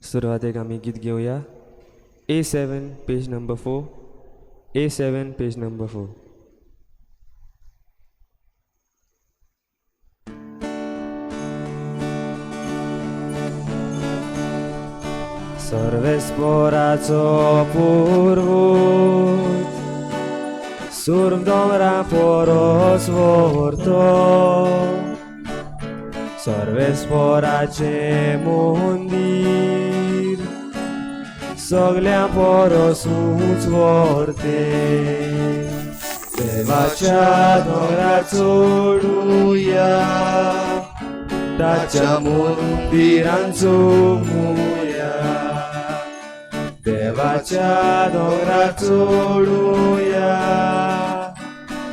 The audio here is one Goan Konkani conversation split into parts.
सुरवातेक आमी गीत घेवया. A7 page number 4, A7 page number 4. सर्वेस्पोराचो पुर्वूत सुर्ग दोंगरा पोरोस व्हरतो, सर्वेस्पोराचें मंदीर सगल्या पोरोस ऊंच व्हरतें. देवाच्या दोंगरा चडुया, ताच्या मंदिरान चोमुया, देवाच्या दोंगरा चडुया,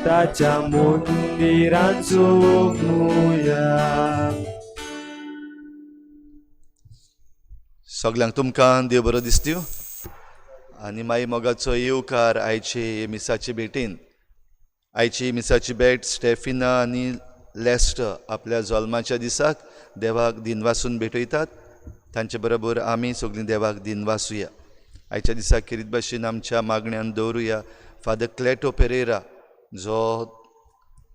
ताच्या मंदिरान चोमुया. सगल्यांक तुमकां देव बरो दिसत्यो आनी मागीर मोगाचो येवकार आयचे मिसाचे भेटीन. आयची मिसाची भेट स्टेफिना आनी लेस्टर आपल्या जल्माच्या दिसाक देवाक दिनवासून भेटयतात. तांचे बरोबर आमी सगळीं देवाक दिनवासुया. आयच्या दिसाक खेरीत भाशेन आमच्या मागण्यान दवरुया फादर क्लेटो पेरेरा जो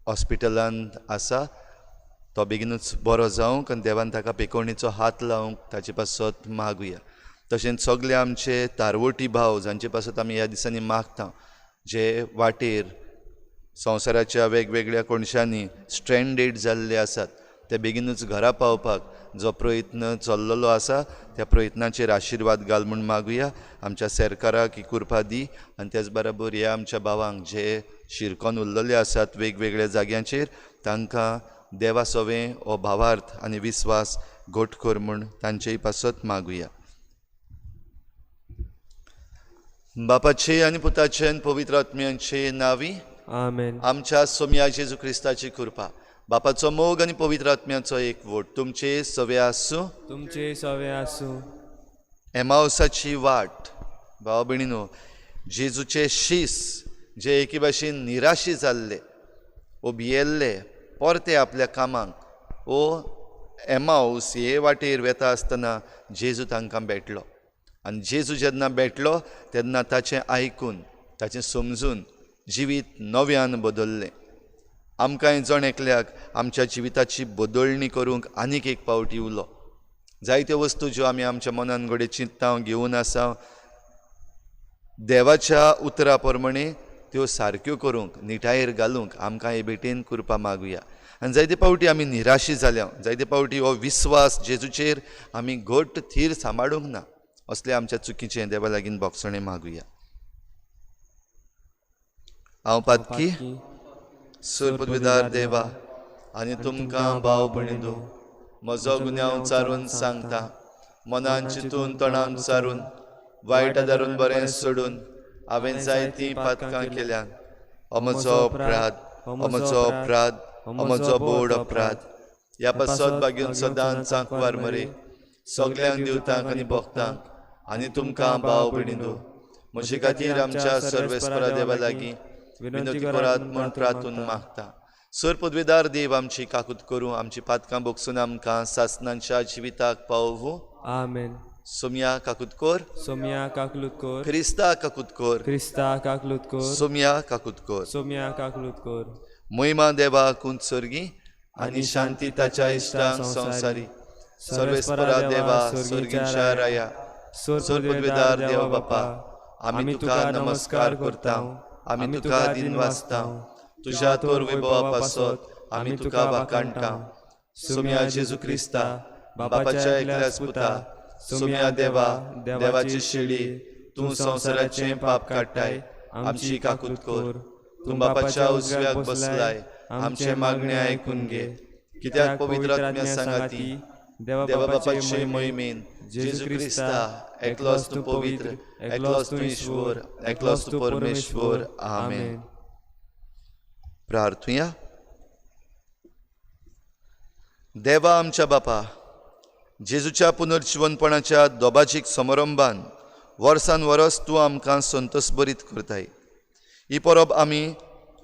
हॉस्पिटलांत आसा, तो बेगीनूच बरो जावंक आनी देवान ताका पेकोवणेचो हात लावंक ताचे पासत मागुया. तशेंच सगळे आमचे तारवटी भाव जांचे पासत आमी ह्या दिसांनी मागता, जे वाटेर संवसाराच्या वेगवेगळ्या कोनशांनी स्ट्रेंडेड जाल्ले आसात, ते बेगीनूच घरा पावपाक जो प्रयत्न चल्लेलो आसा त्या प्रयत्नाचेर आशिर्वाद घाल म्हूण मागुया. आमच्या सरकाराक ही कृपा दी आनी त्याच बरोबर ह्या आमच्या भावांक जे शिरकोन उरलेले आसात वेगवेगळ्या जाग्यांचेर तांकां देवा सवें हो भावार्थ आनी विस्वास घट कर म्हूण तांचेय पासत मागुया. बापाचे आनी पुताचे आनी पवित्र आत्म्यांचे नांवी आमेन. आमच्या सोम्या जेजू क्रिस्ताची कृपा, बापाचो मोग आनी पवित्र आत्म्याचो एक वोट तुमचे सवे आसूं. तुमचे सवे आसूं. एमावसाची वाट. भाव भयणीनो, जेजूचे शीस जे एके भाशेन निराशी जाल्ले ओ भियेल्ले परते आपल्या कामाक ओ एमावस हे वाटेर वेता आसतना जेजू तांकां भेटलो आनी जेजू जेन्ना भेटलो तेन्ना ताचें आयकून ताचें समजून जिवीत नव्यान बदल्लें. आमकांय जण एकल्याक आमच्या जिविताची बदलणी करूंक आनीक एक पावटी उलो. जायत्यो वस्तू ज्यो आमी आमच्या मनान घडये चिंतता घेवन आसा, देवाच्या उतरा प्रमाणे त्यो सारक्यो करूंक निटायेर घालूंक आमकां हे भेटेन कृपा मागुया. आनी जायते पावटी आमी निराशी जाल्या, जायते पावटी हो विस्वास जेजूचेर आमी घट थीर सांबाळूंक ना, असले आमच्या चुकीचें देवा लागीं बोगसणें मागुया. हांव पातकी सुर पदवीदार देवा आनी तुमकां भाव भयणींनो म्हजो गुन्यांव चारून सांगता, मनान चिंतून तोंडान चारून वायट आदारून बरें सोडून हांवें जायतीं पातकां केल्यात. हो म्हजो अपराध, हो म्हजो अपराध, हो म्हजो बोड अपराध. ह्या पासत बागेवन सदांच सांकवार मरे सगल्यांक दिवतांक आनी भोगतांक आनी तुमकां भाव भयणींनो म्हजे खातीर आमच्या सर्वेस्परा देवा लागीं विनंती करात म्हूण प्रार्थून मागता. सर पदवेदार देव आमची काकूत करूं, आमची पातकां बोगसून आमकां सासनांच्या जिविताक पावोवूं. आमेन. सोमया काकूत कर, सोमया काकलूत कर, क्रिस्ता काकूत कर, क्रिस्ता काकलूत कर, सोमया काकूत कर, सोमया काकलूत कर. महिमा देवा कुंत सर्गी आनी शांती ताच्या इश्टांक संवसारी. सर्वेस्परा देवा सर्गींच्या राया, सर पदवेदार देवा बापा, आमी तुका नमस्कार करता, आमी तुका दिनवासता, तुज्या तोर वैभवा पासत आमी तुका वाखाणटा. सोमया जेजू क्रिस्ता बापाच्या एकल्याच पुता, सोमया देवा देवाची शिडी, तूं संवसाराचें पाप काडटाय, आमची काकूत कर. तूं बापाच्या उजव्याक बसलाय, आमचें मागणें आयकून घे. कित्याक पवित्र आत्म्या सांगाती देवा बापाचे मोहिमेन जेजू क्रिस्ता एकलोच तूं पवित्र, एकलोच तूं ईश्वर, एकलोच तूं परमेश्वर. आमेन. प्रार्थुया. देवा आमच्या बापा, जेजूच्या पुनर्जिवनपणाच्या दोबाजीक समारंभान वर्सान वरस तूं आमकां संतोष बरीत करताय. ही परब आमी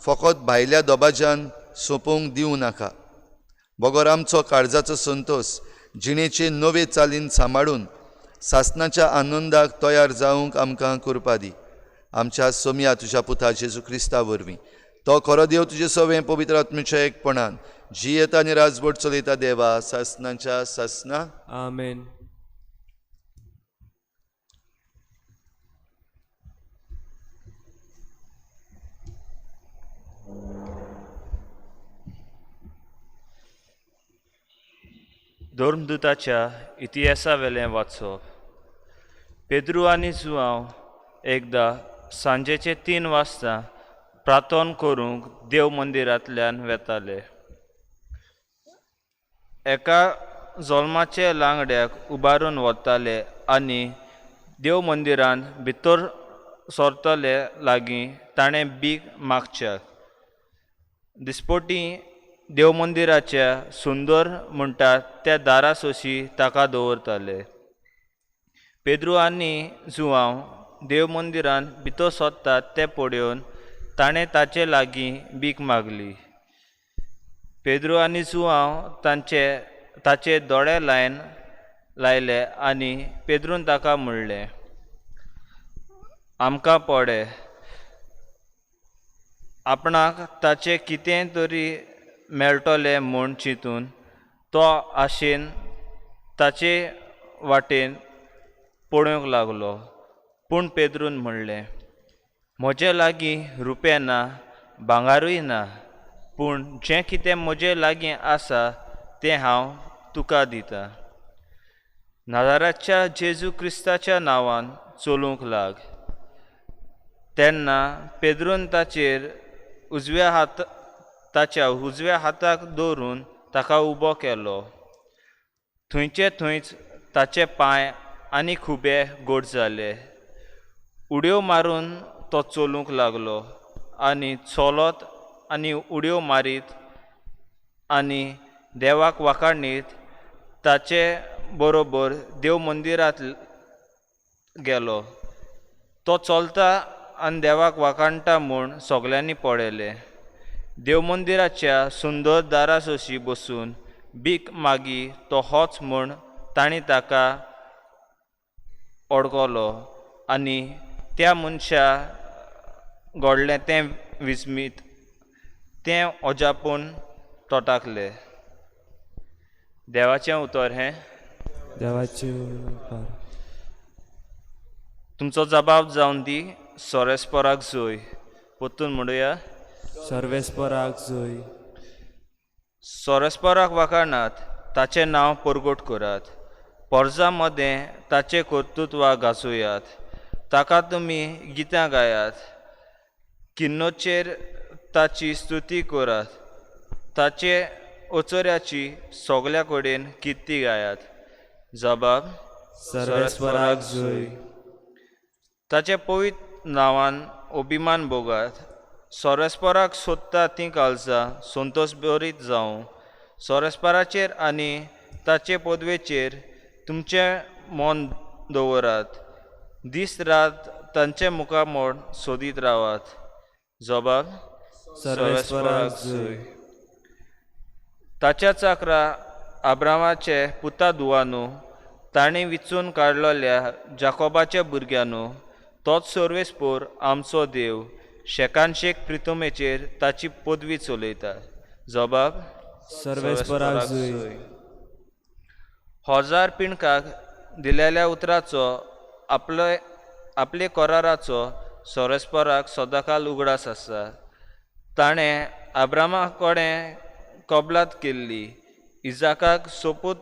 फकत भायल्या दोबाज्यान सोंपोवंक दिवं नाका, बगर आमचो काळजाचो संतोश जिणेचे नवे चालीन सांबाळून सासनाच्या आनंदाक तयार जावंक आमकां कृपा दी. आमच्या सोमया तुज्या पुता जेजू क्रिस्ता वरवीं, तो खरो देव तुजे सवें पवित्र आत्म्याच्या एकपणान जियेता आनी राजवट चलयता देवा सासनाच्या सासना. आमेन. धर्मदूताच्या इतिहासावेलें वाचप. पेद्रू आनी जुआंव एकदां सांजेचे 3 वाजता प्रार्थना करूंक देव मंदिरांतल्यान वेताले. एका जल्माचे लांगड्याक उबारून व्हरताले आनी देव मंदिरांत भितर सरतले लागीं ताणें भीक मागच्याक दिसपटी देव मंदिराच्या सुंदर म्हणटा त्या दारा सोशी ताका दवरताले. पेद्रू आनी जुआंव देव मंदिरांत भितर सरतात तें पळोवन ताणें ताचे लागीं भीक मागली. पेद्रू आनी जुआंव ताचे दोळे लायले आनी पेद्रून ताका म्हणलें, आमकां पडे आपणाक ताचें कितें तरी मेळटलें म्हूण चिंतून तो आशेन ताचे वाटेन पळोवंक लागलो. पूण पेद्रून म्हणलें, म्हजे लागीं रुपया ना, भांगारूय ना, पूण जें कितें म्हजे लागीं आसा तें हांव तुका दितां. नाजाराच्या जेजू क्रिस्ताच्या नांवान चलूंक लाग. तेन्ना पेद्रून ताचेर ताच्या उजव्या हाताक दवरून ताका उबो केलो. थंयचे थंयच ताचे पांय आनी खुबे गोड जाले. उडयो मारून तो चलूंक लागलो आनी चलत आनी उडयो मारीत आनी देवाक वाखाणीत ताचे बरोबर देव मंदिरांत गेलो. तो चलता आनी देवाक वाखाणटा म्हूण सगल्यांनी पळयलें. देव मंदिराच्या सुंदर दारा सोशी बसून भीक मागी तो होच म्हूण तांणी ताका अडकलो आनी त्या मनशा घडलें तें विस्मीत तें अजापून तोटाकलें. देवाचें उतर हें. देवाचें उपकार. तुमचो जबाब जावन दी सोरेस्पराक जोय. परतून म्हणुया, सर्वेस्पराक जोय. सोरेस्पराक वाखाणात, ताचें नांव परगट करात, पोरजा मदें ताचें कर्तृत्व गाजोयात, ताका तुमी गितां गायात, किन्नोचेर ताची स्तुती करात, ताचे ओचोऱ्याची सगल्या कडेन किर्ती गायात. जबाब सर्वेस्पराक जोय. ताचे पवित्र नांवान अभिमान भोगात. सोरेस्पराक सोदता तीं काळजां संतोश बरीत जावं. सोरेस्पराचेर आनी ताचे पदवेचेर तुमचें मन दवरात, दीस रात तांचे मुखामळ सोदीत रावात. जबाब सर्वेस्पराक जोय. ताच्या चाकरा आब्रामाचे पुता दुवानू, ताणें विचून काडलेल्या जाकोबाच्या भुरग्यांनू, तोच सर्वेस्पोर आमचो देव शेकानशेक प्रितमेचेर ताची पदवी चलयता. जबाब सर्वेस्पराक जोय. हजार पिणकाक दिलेल्या उतराचो आपले कराराचो सोरेस्पराक सदांकाल उगडास आसा. ताणें आब्रामा कडेन कबलात केल्ली, इजाकाक सोपूत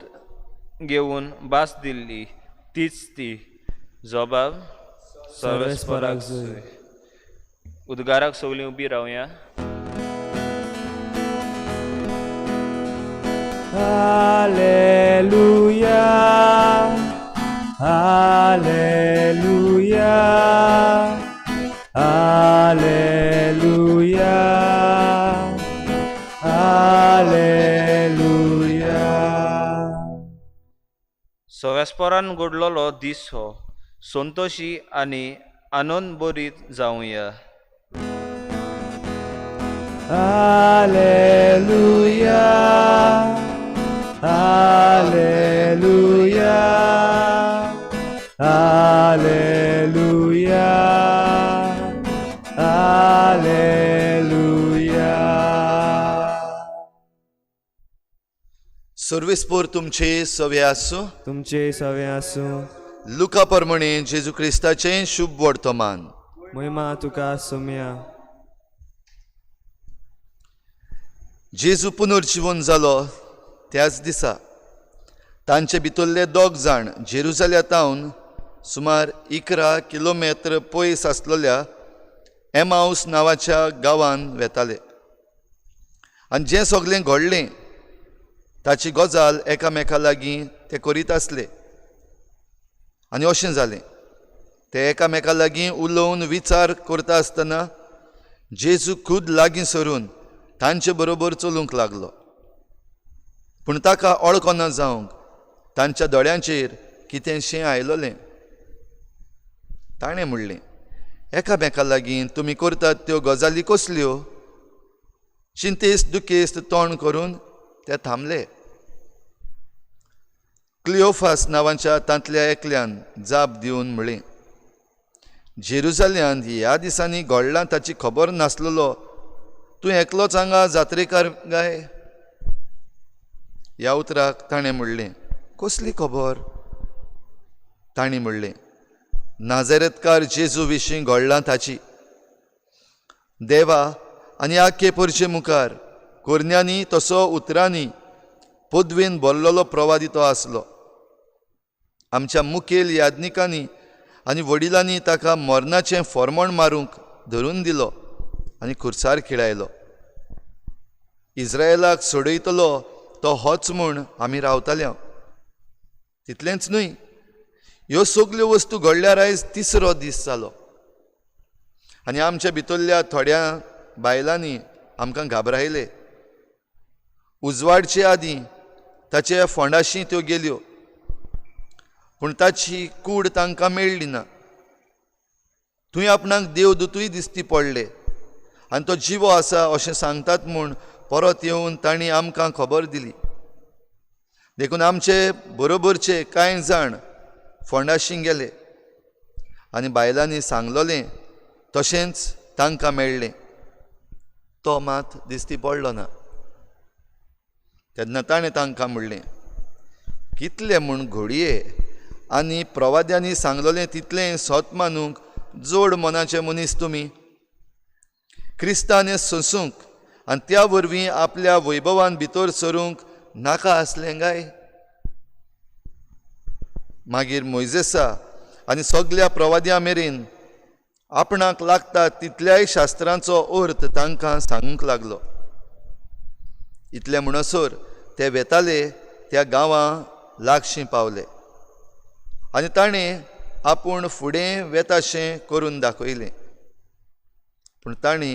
घेवन भास दिल्ली, तीच ती. जबाब सर्वेस्पराक जोय. उद्गाराक सगळीं उबी रावया. Alleluia, Alleluia, Alleluia, Alleluia. सोवेस्परान घडलेलो दीस हो संतोशी आनी आनंद बरीत जावया. Alleluia, Alleluia, सर्वेस्पोर तुमचे सवे आसूं. तुमचे सवे आसूं. लुका परमणे जेजू क्रिस्ताचें शुभ वर्तमान. महिमा तुका सोम्या. जेजू पुनर्जिवन जालो त्याच दिसा तांचे भितरले दोग जाण जेरुजाल्या तावन सुमार 11 किलोमेत्र पयस आसलेल्या एमावस नांवाच्या गांवान वेताले आनी जें सगळें घडलें ताची गजाल एकामेका लागीं ते करीत आसले. आनी अशें जालें, ते एकामेका लागीं उलोवन विचार करता आसतना जेजू खूद लागीं सरून तांचे बरोबर चलूंक लागलो. पूण ताका ओळखना जावंक तांच्या दोळ्यांचेर कितेंशें आयलोलें. ताणें म्हणलें, एकामेका लागीं तुमी करतात त्यो गजाली कसल्यो? चिंतेस्त दुखेस्त तोंड करून ते थांबले. क्लियोफास नांवाच्या तांतल्या एकल्यान जाप दिवन म्हणलें, जेरुजाल्यांत ह्या दिसांनी घडलां ताची खबर नासलेलो तूं एकलोच हांगा जात्रेकार गाय? ह्या उतराक ताणें म्हणलें, कसली खबर? तांणी म्हणलें, नाझारेतकार जेजू विशीं घडलां ताची. देवा आनी आख्खे परचे मुखार कोरन्यांनी तसो उतरांनी पदवेन भरलेलो प्रवादी तो आसलो. आमच्या मुखेल याज्ञिकांनी आनी वडिलांनी ताका मरणाचें फॉर्मण मारूंक धरून दिलो आनी खुर्सार खिळायलो. इस्रायलाक सोडयतलो तो होच म्हूण आमी रावताले. तितलेंच न्हय, ह्यो सगल्यो वस्तू घडल्यार आयज तिसरो दीस जालो आनी आमच्या भितरल्या थोड्या बायलांनी आमकां घाबरायले. उजवाडचे आदीं ताचे फोंडाशी त्यो गेल्यो, पूण ताची कूड तांकां मेळ्ळी ना. थंय आपणाक देवदूतूय दिसती पडले आनी तो जिवो आसा अशें सांगतात म्हूण परत येवन तांणी आमकां खबर दिली. देखून आमचे बरोबरचे कांय जाण फोंडाशी गेले आनी बायलांनी सांगलोलें तशेंच तांकां मेळ्ळें. तो मात दिसती पडलो ना. तेन्ना ताणें तांकां म्हणलें, कितले म्हूण घोडये आनी प्रवाद्यांनी सांगलोलें तितलें सत मानूंक जोड मनाचे मनीस तुमी. क्रिस्तान सोंसूंक आनी त्या वरवीं आपल्या वैभवान भितर सरूंक नाका आसलें काय? मागीर मोयजेसा आनी सगल्या प्रवाद्यां मेरेन आपणाक लागता तितल्याय शास्त्रांचो अर्थ तांकां सांगूंक लागलो. इतलें म्हणसर ते वेताले त्या गांवां लागशीं पावले आनी ताणें आपूण फुडें वेताशें करून दाखयलें. पूण तांणी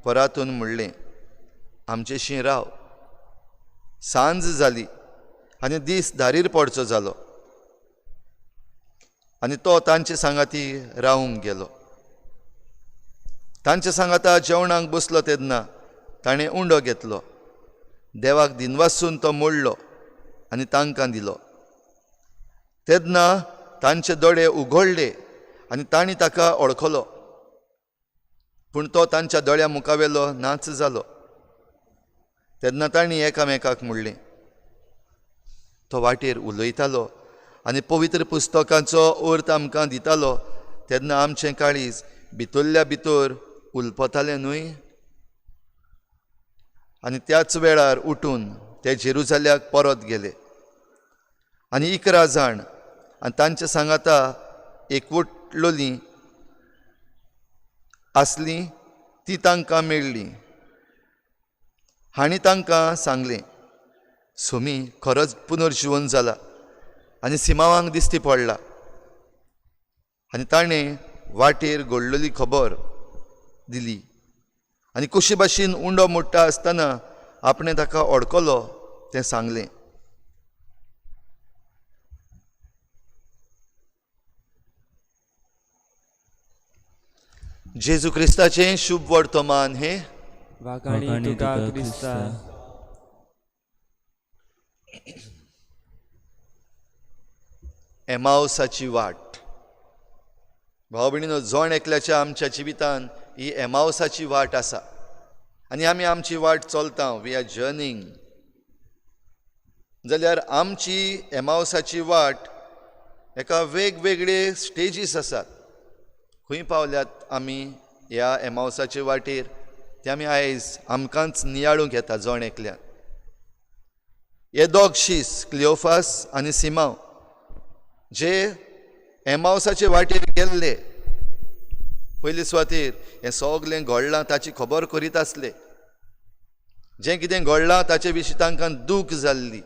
परातून म्हणलें, आमचेशी राव, सांज जाली आनी दीस धारीर पडचो जालो. आनी तो तांचे सांगाती रावूंक गेलो. तांचे सांगाता जेवणाक बसलो तेन्ना ताणें उंडो घेतलो, देवाक दिनवासून तो मोडलो आनी तांकां दिलो. तेन्ना तांचे दोळे उगडले आनी तांणी ताका ओळखलो, पूण तो तांच्या दोळ्या मुखावेलो नाच जालो. तेन्ना तांणी एकामेकाक म्हणलें, तो वाटेर उलयतालो आनी पवित्र पुस्तकांचो अर्थ आमकां दितालो तेन्ना आमचें काळीज भितरल्या भितर उलपतालें न्हय? आनी त्याच वेळार उठून ते जेरुजाल्याक परत गेले आनी 11 जाण आनी तांचे सांगाता एकवटलोलीं आसलीं ती तांकां मेळ्ळी. हांणी तांकां सांगलें, सोमी खरोच पुनर्जिवन जाला आनी सिमांवांक दिसती पडला. आनी ताणें वाटेर घडलेली खबर दिली आनी कशे भाशेन उंडो मोडटा आसतना आपणें ताका अडकलो तें सांगलें. जेजू क्रिस्ताचें शुभ वर्तमान हें. वाखाणी तुका क्रिस्ता. एमावसाची वाट. भाव भयणीनो, जण एकल्याच्या आमच्या जिवितान ही एमावसाची वाट आसा आनी आमी आमची वाट चलता. We are journeying. जाल्यार आमची एमावसाची वाट एका वेगवेगळे स्टेजीस आसात. खंय पावल्यात आमी ह्या एमावसाचे वाटेर ते आमी आयज आमकांच नियाळूंक येता जण एकल्यान. हे दोग शीस क्लियोफास आनी सिमांव जे एमावसाचे वाटेर गेल्ले, पयले सुवातेर हें सगलें घडलां ताची खबर करीत आसले. जें कितें घडलां ताचे विशीं तांकां दूख जाल्ली,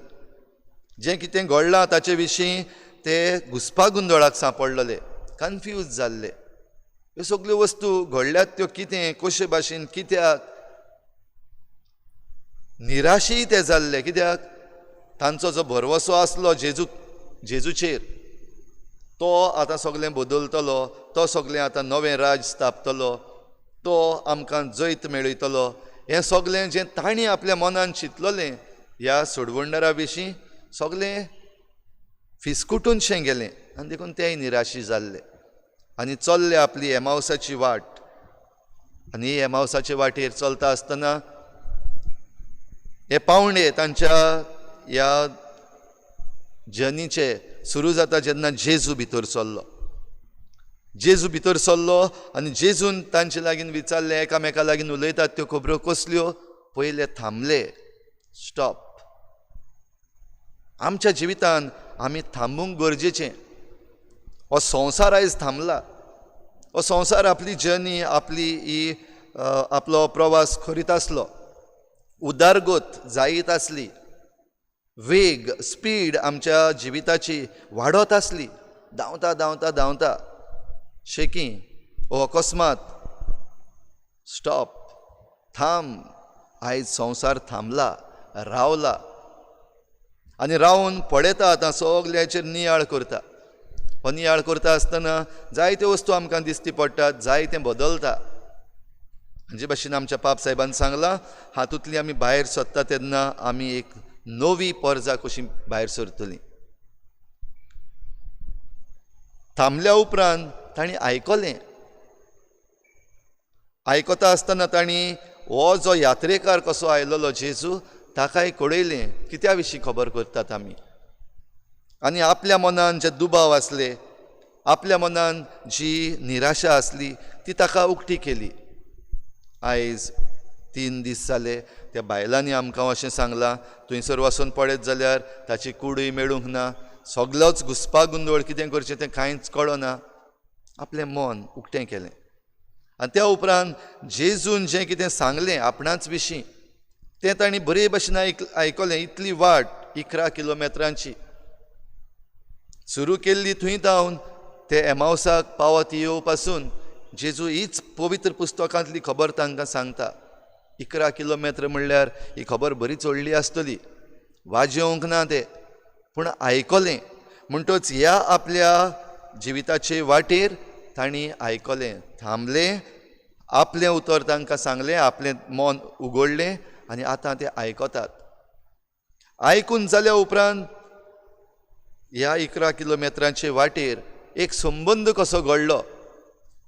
जें कितें घडलां ताचे विशीं ते घुस्पागुंदळाक सांपडलेले, कन्फ्यूज जाल्ले. ह्यो सगल्यो वस्तू घडल्यात त्यो कितें, कशे भाशेन, कित्याक, निराशीय ते जाल्ले. कित्याक तांचो जो भरवसो आसलो जेजूचेर तो आतां सगलें बदलतलो, तो सगलें आतां नवें राज स्थापतलो, तो आमकां जैत मेळयतलो, हें सगलें जें तांणी आपल्या मनान चिंतलेलें ह्या सोडवणदारा विशीं सगलें फिसकुटूनशें गेलें आनी देखून तेय निराशी जाल्ले आनी चल्ले आपली एमावसाची वाट. आनी ही एमावसाचे वाटेर चलता आसतना हे पावंडे तांच्या ह्या जर्नीचे सुरू जाता जेन्ना जेजू भितर सरलो. जेजू भितर सरलो आनी जेजून तांचे लागीं विचारलें, एकामेका लागीं उलयतात त्यो खबरो कसल्यो. पयले थांबले, स्टॉप. आमच्या जिवितान आमी थांबूंक गरजेचें. हो संवसार आयज थांबला, हो संवसार आपली जर्नी, आपली ही आपलो प्रवास करीत आसलो, उदारगत जायत आसली, वेग स्पीड आमच्या जिविताची वाडत आसली, धांवता धांवता धांवता शेकी हो अकस्मात स्टॉप, थांब. आयज संवसार थांबला, रावला आनी रावन पळयता आतां सगल्याचेर नियाळ करता. हो नियाळ करता आसतना जायत्यो वस्तू आमकां दिसती पडटात, जायतें बदलता. जे भाशेन आमच्या पाप साहेबान सांगलां, हातूंतली आमी भायर सरता तेन्ना आमी एक नवी परजा कशी भायर सरतली. थांबल्या उपरांत तांणी आयकलें. आयकता आसतना तांणी हो जो यात्रेकार कसो आयलेलो जेजू ताकाय कळयलें कित्या विशीं खबर करतात आमी. आनी आपल्या मनान जे दुबाव आसले, आपल्या मनान जी निराशा आसली ती ताका उक्ती केली. आयज 3 दीस जाले त्या बायलांनी आमकां अशें सांगलां, थंयसर वचून पळयत जाल्यार ताची कुडूय मेळूंक ना, सगलोच घुसपा गोंदळ, कितें करचें तें कांयच कळना. आपलें मन उक्तें केलें आनी त्या उपरांत जेजून जें कितें सांगलें आपणाच विशीं तें तांणी बरे भशेन आयकलें. इतली वाट 11 किलोमिटरांची सुरू केल्ली, थंय धांवन ते एमावसाक पावत येवपासून जेजू हीच पवित्र पुस्तकांतली खबर तांकां सांगता. 11 किलोमिटर म्हणल्यार ही खबर बरी चडली आसतली, वाजेवंक ना ते, पूण आयकलें. म्हणटच ह्या आपल्या जिविताचे वाटेर तांणी आयकलें, थांबलें, आपलें उतर तांकां सांगलें, आपलें मन उगडलें आनी आतां ते आयकतात. आयकून जाल्या उपरांत ह्या 11 किलोमिटरांचे वाटेर एक संबंद कसो घडलो.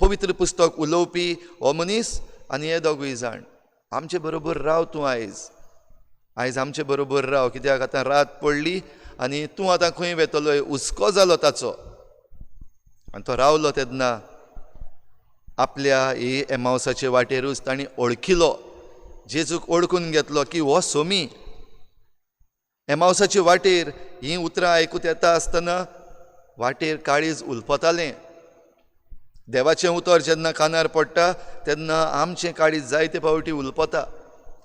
पवित्र पुस्तक उलोवपी हो मनीस आनी हे दोगूय जाण आमचे बरोबर राव तूं आयज, आयज आमचे बरोबर राव, कित्याक आतां रात पडली आनी तूं आतां खंय वेतलो, हुस्को जालो ताचो. आनी तो रावलो तेन्ना आपल्या ही एमावसाचे वाटेरूच तांणी ओळखिलो, जेजूक ओळखून घेतलो की हो सोमी. एमावसाचे वाटेर हीं उतरां आयकूंक येता आसतना वाटेर काळीज उलपतालें. देवाचें उतर जेन्ना कानार पडटा तेन्ना आमचें काळीज जायते फावटी उलपता,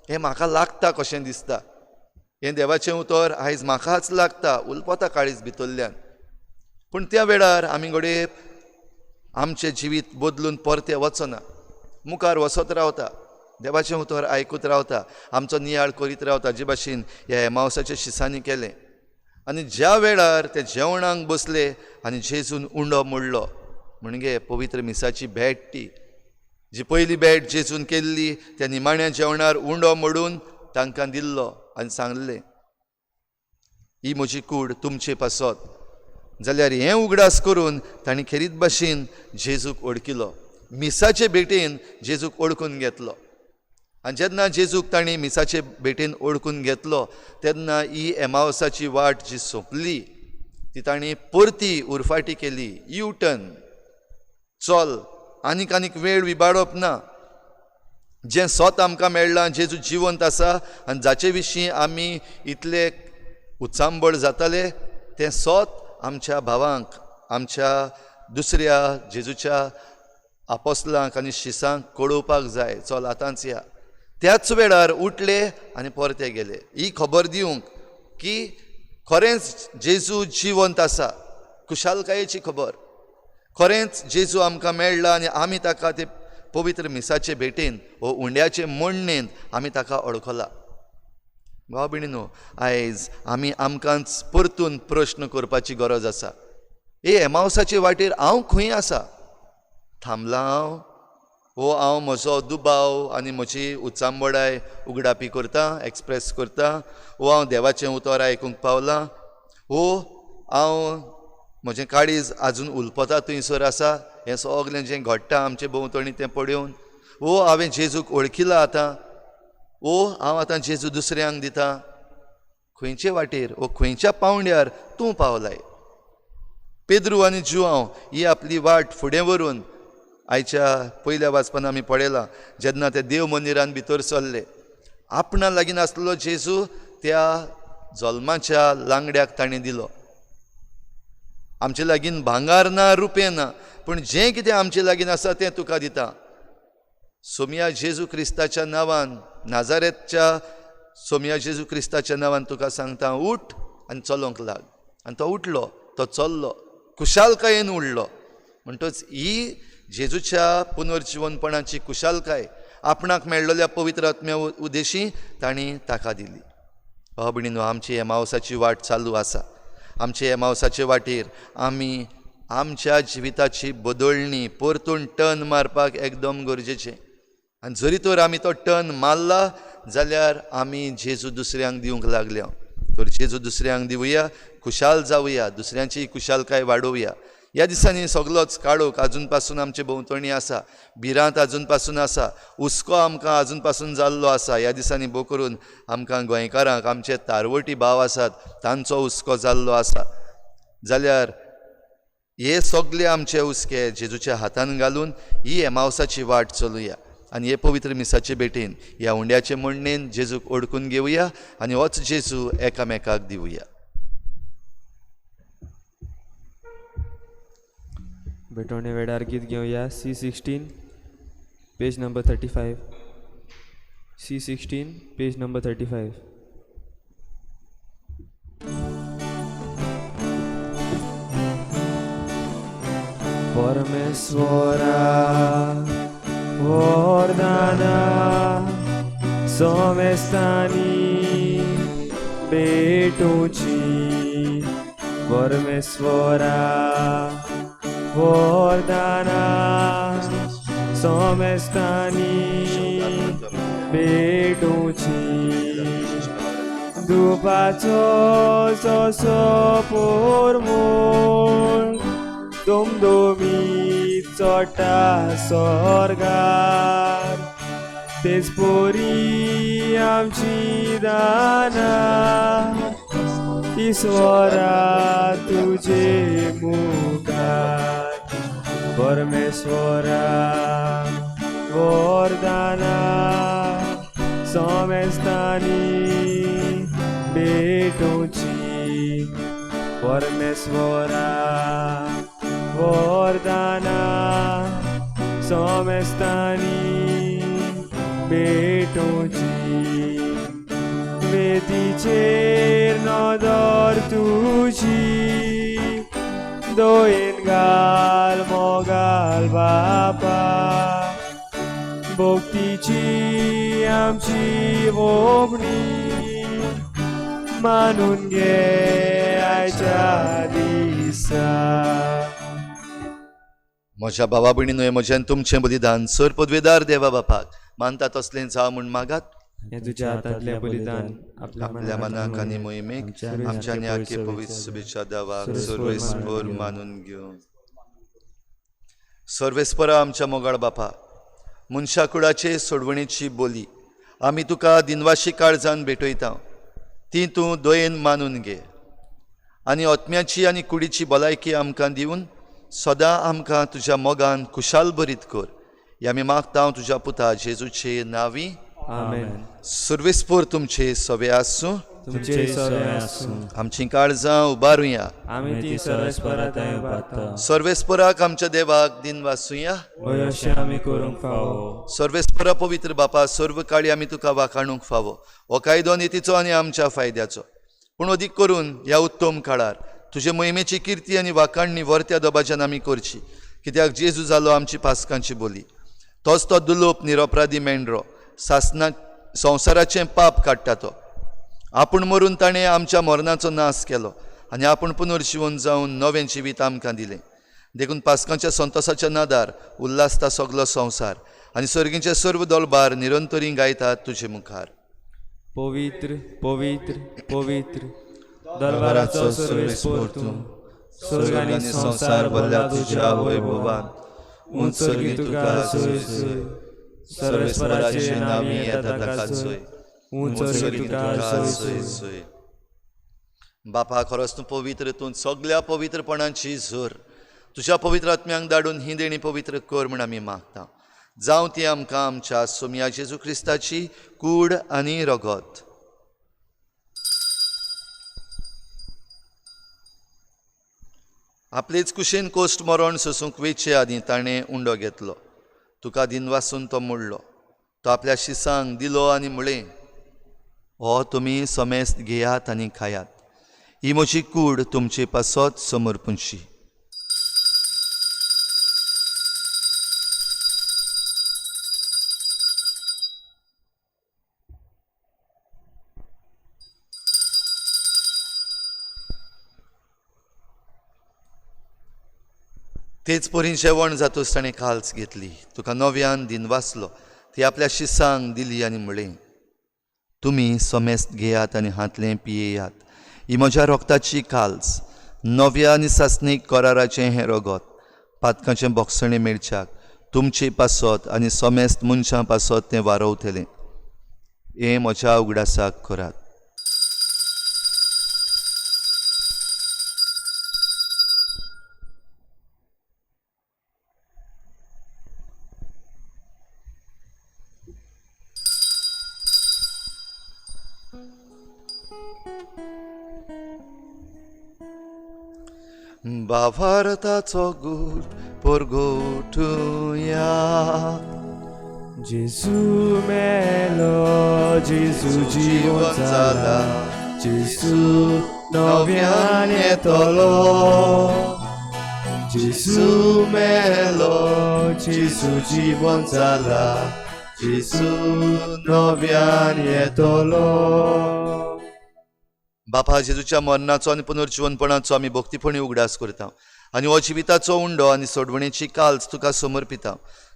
हें म्हाका लागता कशें दिसता, हें देवाचें उतर आयज म्हाकाच लागता, उलपता काळीज भितरल्यान. पूण त्या वेळार आमी घडये आमचें जिवीत बदलून परतें वचना, मुखार वचत रावता, देवाचें उतर आयकूत रावता, आमचो नियाळ करीत रावता, जे भाशेन ह्या एमावसाच्या शिसांनी केलें. आनी ज्या वेळार ते जेवणाक बसले आनी जेजून उंडो मोडलो, म्हणजे पवित्र मिसाची भेट, ती जी पयली भेट जेजून केल्ली त्या निमाण्या जेवणार उंडो मोडून तांकां दिल्लो आनी सांगलें, ही म्हजी कूड तुमचे पासत. जाल्यार हें उगडास करून तांणी खेरीत भाशेन जेजूक ओळखिलो, मिसाचे भेटेन जेजूक ओळखून घेतलो. आनी जेन्ना जेजूक तांणी मिसाचे भेटेन ओळखून घेतलो तेन्ना ही एमावसाची वाट जी सोंपली ती तांणी परती उरफाटी केली. यू टर्न, चल आनीक आनीक वेळ विबाडप ना. जें सत आमकां मेळ्ळां, जेजू जिवंत आसा आनी जाचे विशीं आमी इतले उचांबळ जाताले तें सत आमच्या भावांक, आमच्या दुसऱ्या जेजूच्या आपोसलांक आनी शिसांक कळोवपाक जाय. चल आतांच या. त्याच वेळार उठले आनी परते गेले ही खबर दिवंक की खरेंच जेजू जिवंत आसा. खुशालकायेची खबर, खरेंच जेजू आमकां मेळ्ळा आनी आमी ताका ते पवित्र मिसाचे भेटेन वो उंड्याचे मोडणेन आमी ताका वळखला. भाव भयणीनो, आयज आमी आमकांच परतून प्रश्न करपाची गरज आसा. हे एमावसाचे वाटेर हांव खंय आसा? थांबलां हांव, वो हांव म्हजो दुबाव आनी म्हजी उचांबळाय उगडापी करता, एक्सप्रेस करता, वो हांव देवाचें उतर आयकूंक पावलां, वो हांव म्हजें काळीज आजून उलपता थंयसर आसा, हें सगलें जें घडटा आमचे भोंवतणी तें पळोवन, वो हांवें जेजूक वळखिला आतां, वो हांव आतां जेजू दुसऱ्यांक दिता. खंयचे वाटेर वो खंयच्या पावंड्यार तूं पावलाय? पेद्रू आनी जुआंव ही आपली वाट फुडें व्हरून आयच्या पयल्या वाचपान आमी पळयलां, जेन्ना ते देव मंदिरान भितर सरले, आपणा लागीं आसलेलो जेजू त्या जल्माच्या लांगड्याक ताणें दिलो. आमचे लागीं भांगार ना, रुपें ना, पूण जें कितें आमचे लागीं आसा तें तुका दिता. सोमया जेजू क्रिस्ताच्या नांवान, नाजारेतच्या सोमया जेजू क्रिस्ताच्या नांवान तुका सांगता, उठ आनी चलोंक लाग. आनी तो उठलो, तो चल्लो, खुशालकायेन उडलो. म्हणटच ही जेजूच्या पुनर्जिवनपणाची खुशालकाय आपणाक मेळ्ळल्या पवित्र आत्म्या उद्देशी तांणी ताका दिली. भाव भयणीनो, आमची एमावसाची वाट चालू आसा. आमचे एमावसाचे वाटेर आमी आमच्या जिविताची बदलणी परतून टर्न मारपाक एकदम गरजेचें. आनी जरी तर आमी तो टर्न मारला जाल्यार आमी जेजू दुसऱ्यांक दिवंक लागल्या. तर जेजू दुसऱ्यांक दिवया, खुशाल जावया, दुसऱ्यांची खुशालकाय वाडोवया. ह्या दिसांनी सगलोच काळोख आजून पासून आमचे भोंवतणी आसा, भिरांत आजून पासून आसा, हुस्को आमकां आजून पासून जाल्लो आसा. ह्या दिसांनी भोव करून आमकां गोंयकारांक आमचे तारवटी भाव आसात तांचो हुस्को जाल्लो आसा. जाल्यार हे सगले आमचे हुस्के जेजूच्या हातान घालून ही एमावसाची वाट चलुया आनी हे पवित्र मिसाचे भेटेन ह्या उंड्याचे म्हणणेन जेजूक ओडकून घेवया आनी होच जेजू एकामेकाक दिवया. भेटवणे वेळार गीत घेवया C16 page number 35. C16 page number 35. परमेश्वरा वरदाना समेस्तानी भेटूची, परमेश्वरा वरदाना समेस्तानी भेटूची, दुपाचो जसो पोरमोळ दुमदुमी चडटा स्वर्गार, तेच पोरी आमची दानां ईश्वरा तुजे मुखार. परमेश्वरा वरदाना समेस्तानी भेटूची, परमेश्वरा वरदाना समेस्तानी भेटूची, वेदीचेर नदर तुजी दोयेन घाल मोगाल बापा, भक्तीची आमची वोपणी मानून घे आयच्या दिसा. म्हज्या भावा भयणीनो, म्हज्यान तुमचें बलिदान सर पदवेदार देवा बापाक मानता तसलें जावं म्हूण मागात. हें तुज्या हातांतलें बलिदान आपल्या मनाक आनी मोहिमेक आमच्या आख्खे पवित्र शुभेच्छा देवाक सर्वेस्पर मानून घेवन. सर्वेस्परा आमच्या मोगाळ बापा, मनशा कुळाचे सोडवणेची बोली आमी तुका दिनवाशी काळजान भेटयता ती तूं दयेन मानून घे आनी आत्म्याची आनी कुडीची भलायकी आमकां दिवन सदां आमकां तुज्या मोगान खुशाल बरीत कर. हे आमी मागता तुज्या पुता जेजूचे नांवी. आमेन. सुर्वेस्पोर तुमचे सवे आसूं. तुमचे सवे आसूं. आमचीं काळजां उबारुया. आमी ती सर्वेस्परा थंय उबारता. सर्वेस्पराक आमच्या देवाक दिनवासुया. हय, अशें आमी करूंक फावो. सर्वेस्परा पवित्र बापा, सर्व काळी आमी तुका वाखाणूंक फावो. हो कायदो नितीचो आनी आमच्या फायद्याचो, पूण अदीक करून ह्या उत्तम काळार तुजे मोहिमेची किर्ती आनी वाखाणणी वर्त्या दबाज्यान आमी करची, कित्याक जेजू जालो आमची पासकांची बोली. तोच तो दुलोप निरपराधी मेंढरो सासना संवसाराचें पाप काडटा तो. आपूण मरून ताणें आमच्या मरणाचो नाश केलो आनी आपूण पुनर्जिवन जावन नवें जिवीत आमकां दिलें. देखून पासकांच्या संतोसाच्या नादार उल्हासता सगलो संवसार आनी सर्गीचे सर्व दलबार निरंतरी गायतात तुजे मुखार. पवित्र पवित्र पवित्र दरबाराचो सर्वेस्पोर तूं, स्वर्ग आनी संवसार भरला तुज्या वैभवान. उंच सर्गी तुका सोय सोय, सर्वेस्पराचे नांवी येता ताका सोय, उंच सर्गी तुका सोय सोय. बापा, खरोच तूं पवित्र, तूं सगल्या पवित्रपणाची झर. तुज्या पवित्र आत्म्यांक धाडून ही देणी पवित्र कर म्हूण आमी मागता. जावं ती आमकां आमच्या सोमया जेजू क्रिस्ताची कूड आनी रगत. आपलेच कुशीन कोश्ट मरण सोसूंक वेचे आदीं ताणें उंडो घेतलो. तुका दिनवासून तो मोडलो. तो आपल्या शिसांक दिलो आनी म्हळें, हो तुमी समेस्त घेयात आनी खायात. ही म्हजी कूड तुमचे पासत समर्पूंची. तेच परीन जेवण जातूच ताणें काल्स घेतली. तुका नव्यान दिनवासलो. ती आपल्या शिसांक दिली आनी म्हळें, तुमी समेस्त घेयात आनी हांतलें पियेयात. ही म्हज्या रोगताची काल्स, नव्या आनी सासणीक कराराचें हें रगत, पातकांचें बोगसणें मेळच्याक तुमचे पासत आनी समेस्त मनशां पासत तें वारवतलें. हें म्हज्या उगडासाक करात. भावार्थाचो गूट परगोटुया. जेजू मेलो, जेजू जिवन जाला, जेजू नव्यान येतलो. जेजू मेलो, जेजू जिवन जाला, जेजू नव्यान येतलो. बापा, जेजूच्या मरणाचो आनी पुनर्जिवनपणाचो आमी भक्तीपणी उगडास करता आनी हो जिविताचो उंडो आनी सोडवणेची काल्स तुका समर्पिता.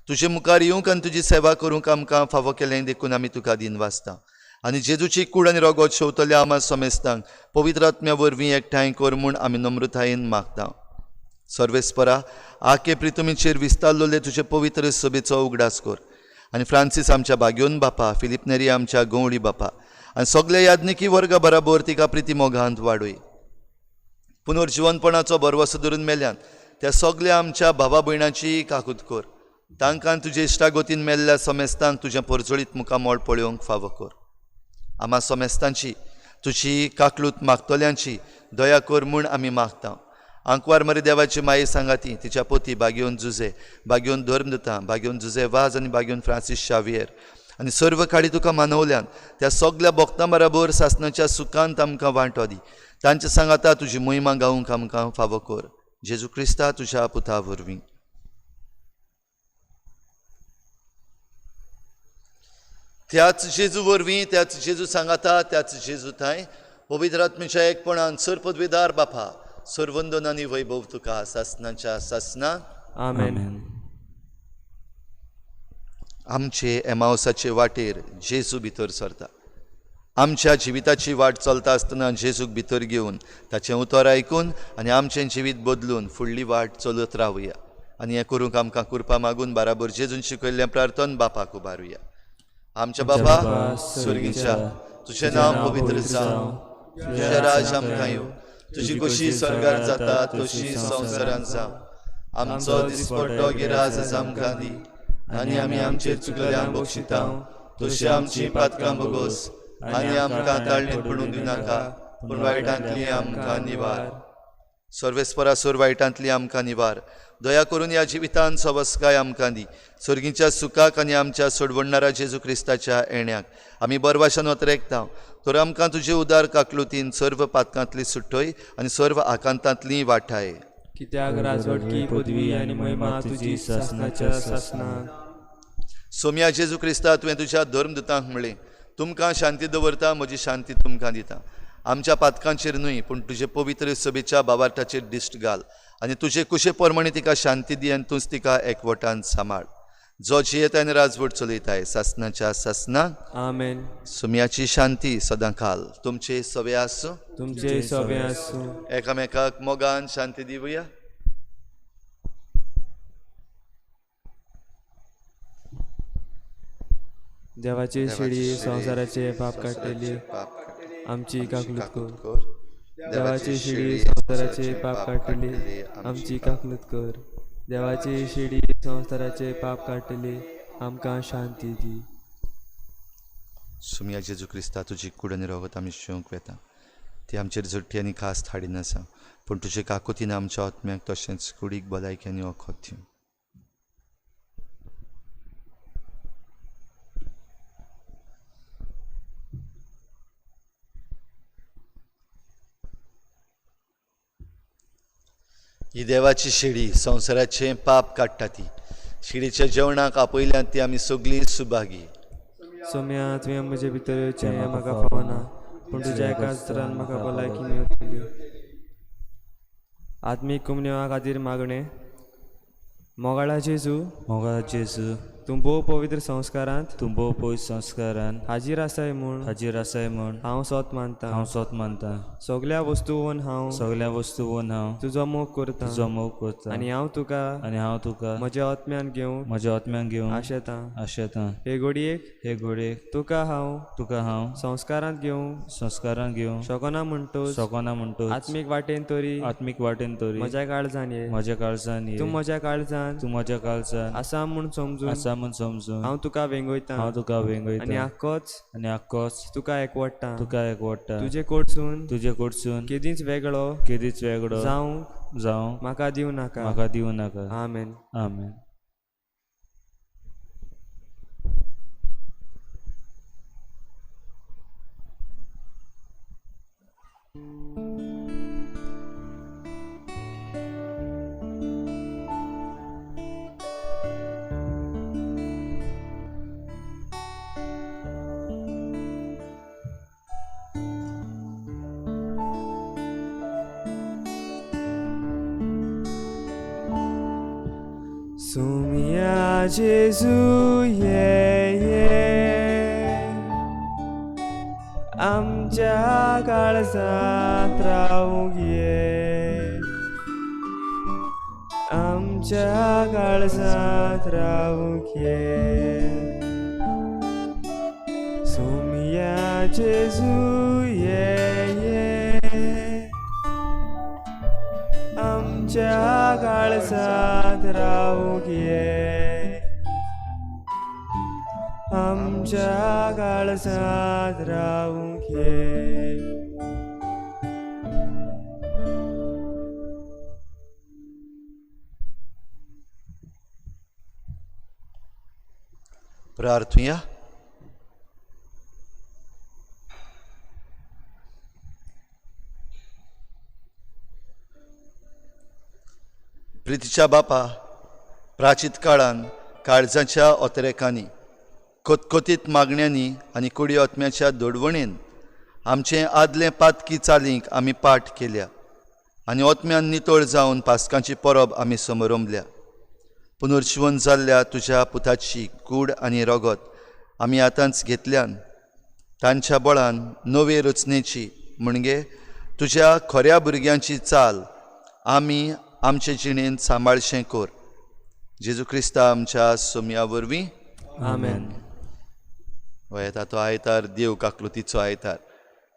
तुजे मुखार येवंक आनी तुजी सेवा करूंक आमकां फावो केलें देखून आमी तुका दिनवासता. आनी जेजूची कूड आनी रगत शेवतल्या आमा समेस्तांक पवित्र आत्म्या वरवीं एकठांय कर म्हूण आमी नम्रतायेन मागता. सर्वेस्परा, आके प्रितुमीचेर विस्तारलेले तुजे पवित्र सभेचो उगडास कर आनी फ्रांसीस आमच्या बाग्योन बापा, फिलीप नेरी आमच्या गंवडी बापा आनी सगल्या याज्ञिकी वर्गा बराबर तिका प्रिती मोगांत वाडय. पुनर्जिवनपणाचो भरवसो धरून मेल्यान त्या सगल्या आमच्या भावा भयणाची काकूत कर. तांकां तुजे इश्टागतीन मेल्ल्या समेस्तांक तुजें परजळीत मुखामळ पळोवंक फावो कर. आमा समेस्तांची तुजी काकलूत मागतल्यांची दया कर म्हूण आमी मागता. आंकवार मरे देवाची माये सांगाती तिच्या पोती बागेवन जुजे, बागेवन धर्मदूतां, बागेवन जुजे वाज आनी बागेवन फ्रांसीस शावियर आनी सर्व काळी तुका मानवल्यान त्या सगल्या भक्तां बराबर सासणाच्या सुखांत आमकां वांटो दी. तांचे सांगाता तुजी मोहिमा गावंक आमकां फावो कर. जेजू क्रिस्ता तुज्या पुता वरवीं. त्याच जेजू वरवीं, त्याच जेजू सांगाता, त्याच जेजू थांय पवित्र आत्म्याच्या एकपणान सर्पदवेदार बापा, सर्वंदन आनी वैभव तुका सासणाच्या सासना. आमेन. आमचे एमावसाचे वाटेर जेजू भितर सरता. आमच्या जिविताची वाट चलता आसतना जेजूक भितर घेवन ताचें उतर आयकून आनी आमचें जिवीत बदलून फुडली वाट चलत रावया. आनी हें करूंक आमकां कृपा मागून बाराबर जेजून शिकयल्लें प्रार्थन बापाक उबारुया. आमच्या बाबा स्वर्गीच्या, तुजें नांव पवित्र जावं, तुजें राज आमकां येवं, तुजी खोशी स्वर्गार जाता तशी संवसारांत जावं. आमचो दिसपट्टो गिराज आमकां दी आनी आमी आमचे चुकल्यांक बक्षिता तशी आमची पातकां भोगोस आनी आमकां ताळणीत पडूंक दिनाका, पूण वायटांतली आमकां निवार. सर्वेस्परा सोर वायटांतली आमकां निवार. दया करून ह्या जिवितान सवस्काय आमकां दी. सर्गीच्या सुखाक आनी आमच्या सोडवणणारा जेजू क्रिस्ताच्या येण्याक आमी बरवाशान अतरेकता. तर आमकां तुजे उदार काकलुतीन सर्व पातकांतली सुट्टय आनी सर्व आकांतांतली वाठाय. कित्याक राजवटकी पदवी आनी महिमा तुजी सासणाच्या सासणाक. सोम्या जेजू क्रिस्ता, तुवें तुज्या धर्मदूतांक म्हणलें, तुमकां शांती दवरता, म्हजी शांती तुमकां दिता. आमच्या पातकांचेर न्हय पूण तुजे पवित्र सभेच्या बाबार्थाचेर दिश्ट घाल आनी तुजे कुशे प्रमाणे तिका शांती दी आनी तूंच तिका एकवटान सांबाळ. जो जियेता आनी राजवट चलयताय सासणाच्या सासणाक. आमेन. सुम्याची शांती सदां काल तुमचे सवे आसूं, तुमचे सवे आसूं. एकामेकाक मोगान शांती दिवया. देवाची शिडी संवसाराचे पाप काडटली, आमची काकलूत कर. देवाची शिडी संवसाराचे पाप काडटली, आमची काकलूत कर. देवाची शिडी संवसाराचे पाप काडटली, आमकां शांती दी. सुम्या जेजू क्रिस्ता, तुजी कूड आनी रगत आमी शिवंक वेता, ती आमचेर झट्टी आनी खास हाडिनासा, पूण तुजे काकुतीन आमच्या आत्म्याक तशेंच कुडीक भलायकी आनी वखद दिवं. ही देवाची शिडी संवसाराचें पाप काडटा. ती शिडीच्या जेवणाक आपयल्यान ती आमी सगळीं सुभागी. सोम्या, तुवें म्हजे भितर येवचें हें म्हाका फावना, पूण तुज्या एकाच उतरान म्हाका भलायकी मेळटली. आत्मीक कुमन्या खातीर मागणें. मोगाळा जेजू, मोगाळा जेजू, तूं भोव पवित्र संस्कारांत, तूं भोव पवित्र संस्कारान हाजीर आसाय म्हूण, हाजीर आसाय म्हूण हांव सोत मानता. हांव सोत मानता. सगल्या वस्तूवन हांव, सगल्या वस्तूवन हांव तुजो मोग करता, तुजो मोग करता. आनी हांव तुका, आनी हांव तुका म्हज्या आत्म्यान घेवंक, म्हज्या आत्म्यान घेवंक आशेतां. आशेतां. हे घडयेक, हे घडयेक तुका हांव, तुका हांव संस्कारांत घेवंक संस्कारांत घेवंक शकना म्हणटोच, शकना म्हणटोच, आत्मीक वाटेन तरी, आत्मीक वाटेन तरी म्हज्या काळजान ये, म्हज्या काळजान ये. तूं म्हज्या काळजान, तूं म्हज्या काळजान आसा म्हूण समजून, आसा म्हूण समजून हांव तुका वेंगयतां, हांव तुका वेंगयतां. आनी आक्कोच, आनी आक्कोच तुका एकवटता, तुका एकवटता. तुजे कडसून, तुजे कडसून केदींच वेगळो, केदींच वेगळो जावंक जावंक म्हाका दिवं नाका, म्हाका दिवं नाका. आमेन. आमेन. Sumia Jesu, yeah, yeah. आमच्या काळजांत रावूंक ये, आमच्या काळजांत रावूंक ये. Sumia Jesu, yeah, yeah. आमच्या काळजांत रावूंक ये, आमच्या काळजांत रावूंक ये. प्रार्थुया. प्रितीच्या बापा, प्राचीत काळान काळजाच्या अतरेकांनी, खतखतीत मागण्यांनी आनी कुडी आत्म्याच्या दोडवणेन आमचें आदलें पातकी चालींक आमी पाठ केल्या आनी आत्म्यान नितळ जावन पासकांची परब आमी समरंबल्या. पुनर्जिवन जाल्ल्या तुज्या पुताची कूड आनी रगत आमी आतांच घेतल्यान तांच्या बळान नवे रचनेची म्हणजे तुज्या खऱ्या भुरग्यांची चाल आमी आमचे जिणेंत सांबाळशें कर. जेजू क्रिस्ता आमच्या सोमया वरवीं. आमेन. हो येता तो आयतार देव काकलुतीचो आयतार.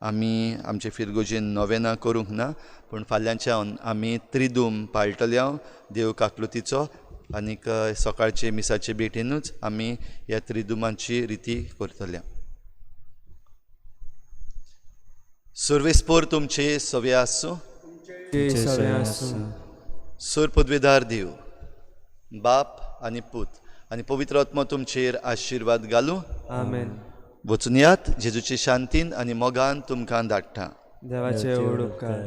आमी आमचे फिरगोजेन नोवेनां करूंक ना, पूण फाल्यांच्यान आमी त्रिदूम पाळटले हांव देव काकलुतीचो, आनीक सकाळचे मिसाचे भेटीनूच आमी ह्या त्रिदुमाची रिती करतले. सुर्वेस्पोर तुमचे सवे आसूं. सूर पदवेदार देव बाप आनी पूत आनी पवित्र आत्मो तुमचेर आशिर्वाद घालूं. आमेन. वचून यात जेजूचे शांतीन आनी मोगान तुमकां धाडटा. देवाचे व्हड उपकार.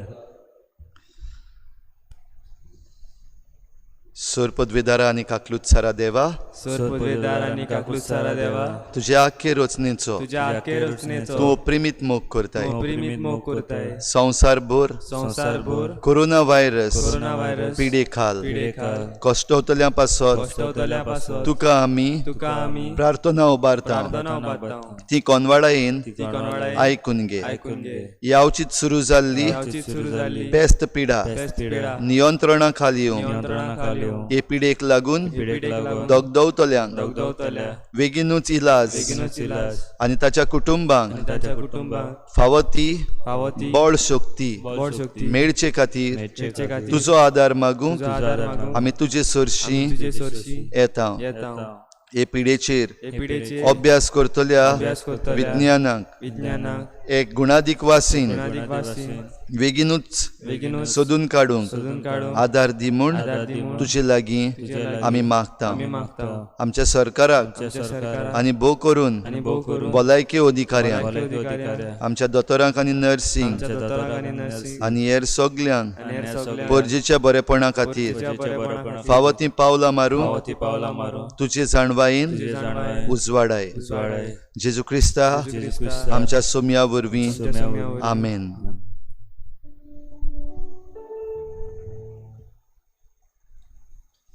सूर पदवेदारा आनी काकलूत सारा देवा, सोर पदवेदार आनी काकलूत सारा देवा, तुज्या आख्खे रचनेचो तुज्या आख्खे रचनेचो तूं प्रेमीत मोग करताय. प्रेमीत मोग करताय. संवसारभर संवसारभर कोरोना व्हायरस कोरोना व्हायरस पिडे खाल पिडे खाल कश्टवतल्या पासत कश्टवतल्या पासत तुका आमी तुका आमी प्रार्थना उबारता. प्रार्थना उबारता. ती कोनवाडायेन ती कोनवाडायेन आयकून घे. आयकून घे. यावचीत सुरू जाल्ली यावचीत सुरू जाल्ली पेस्त पिडा पेस्त पिडा नियंत्रणा खाल येवं. नियंत्रणा खाल येवं. हे पिडेक लागून पिडेक लागून दगदवतल्यांक दगदवतल्या बेगीनूच इलाज बेगीनूच इलाज आनी ताच्या कुटुंबांक आनी ताच्या कुटुंबाक फावो ती फावो ती बळ शक्ती बळ शक्ती मेळचे खातीर मेळचे खातीर तुजो आदार मागूंक तुजो आदार मागूंक आमी तुजे सरशी तुजे सरशी येता. येता. हे पिडेचेर हे पिडेचेर अभ्यास करतल्या अभ्यास करतल्या विज्ञानाक विज्ञानाक एक गुणादीक वासीन गुणादीक वासीन बेगीनूच बेगीनूच सोदून काडूंक सोदून काडूंक आदार दी म्हूण आदार दी म्हूण तुजे लागीं तुजे लागीं आमी मागता. आमी मागता. आमच्या सरकाराक आमच्या सरकाराक आनी भोव करून आनी भोव करून भलायकी अधिकाऱ्यांक भलायकी अधिकाऱ्यांक आमच्या दोतोरांक आनी नर्सींक आमच्या दोतोरांक आनी नर्सींक आनी हेर सगल्यांक आनी हेर सगल्यांक परजेच्या बरेपणा खातीर तुज्या बरेपणा खातीर फावो तीं पावलां मारूंक ती पावलां मारूं तुजे जाणवायेन जाणवायेन उजवाडाय. उजवाडाय. जेजू क्रिस्ता जेजू क्रिस्ता आमच्या सोम्या वरवीं. आमच्या सोम्या वरवीं. आमेन.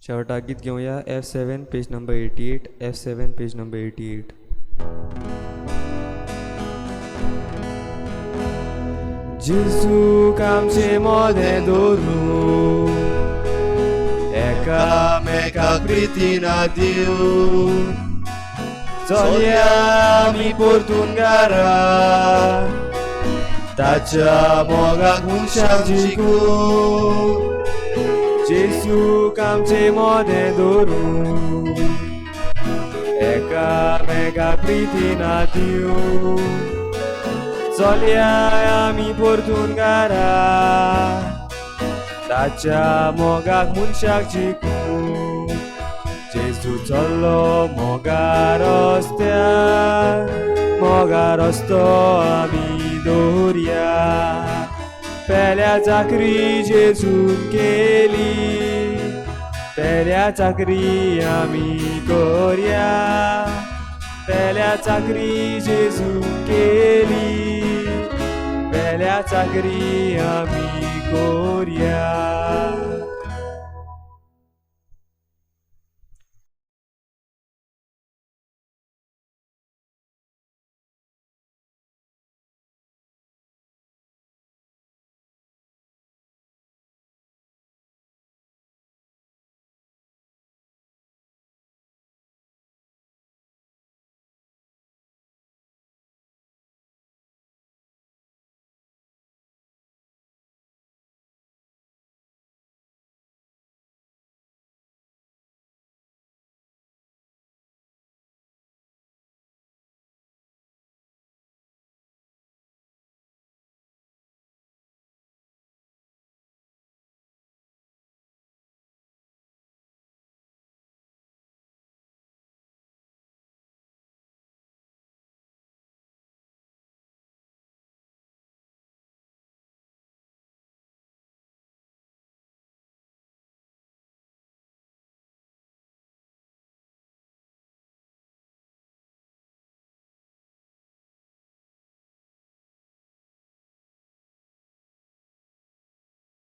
शेवटाक गीत घेवया F7 page number 88. F7 page number 88. जेजूक आमचे मोदें दवरूं एकामेका प्रितीन दिवं चलया आमी परतून घरा ताच्या मोगाक मनशाक जिखूं. जेजूक आमचे मोदें दवरूं एकामेका प्रितीन दिवं चलया आमी परतून घरा ताच्या मोगाक मनशाक जिखूं. जेजू चल्लो मोगा रस्त्यार मोगा रस्तो आमी दवरया. पेल्या चाकरी जेजून केली पेल्या चाकरी आमी करया. पेल्या चाकरी जेजून केली पेल्या चाकरी आमी करया.